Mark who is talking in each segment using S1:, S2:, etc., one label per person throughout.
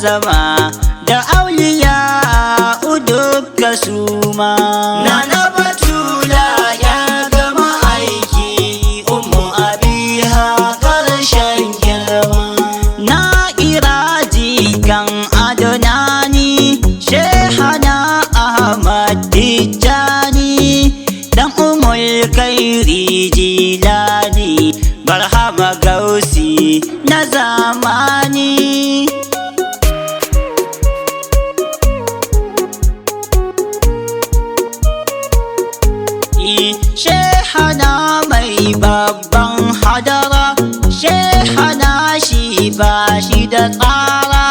S1: azama da auliya duka suma. Nana Batula ya gama aiki, Ummu Abiha karshen girma. Na iraji kan Adonani, Shehana Ahmad Tijjani, dan Umul Kairi Jilani, Barhama Gausi na zamani. Shehana mai babban hadara, Shehana shi ba shi da tsara,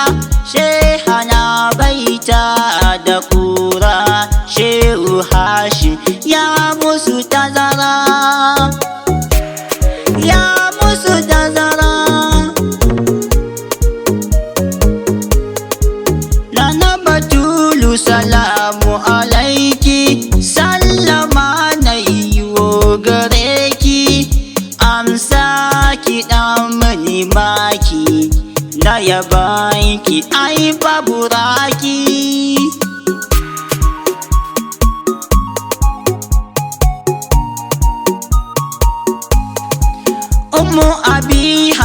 S1: Shehana baita da kura, Shehu Hashim ya musu tazara, ya musu tazara. Nana Batulu salamu alaiki, sallama na yiwo gare ki, amsa ki dan mani maki, na yabanki ai babu raki. Ummu Abiha.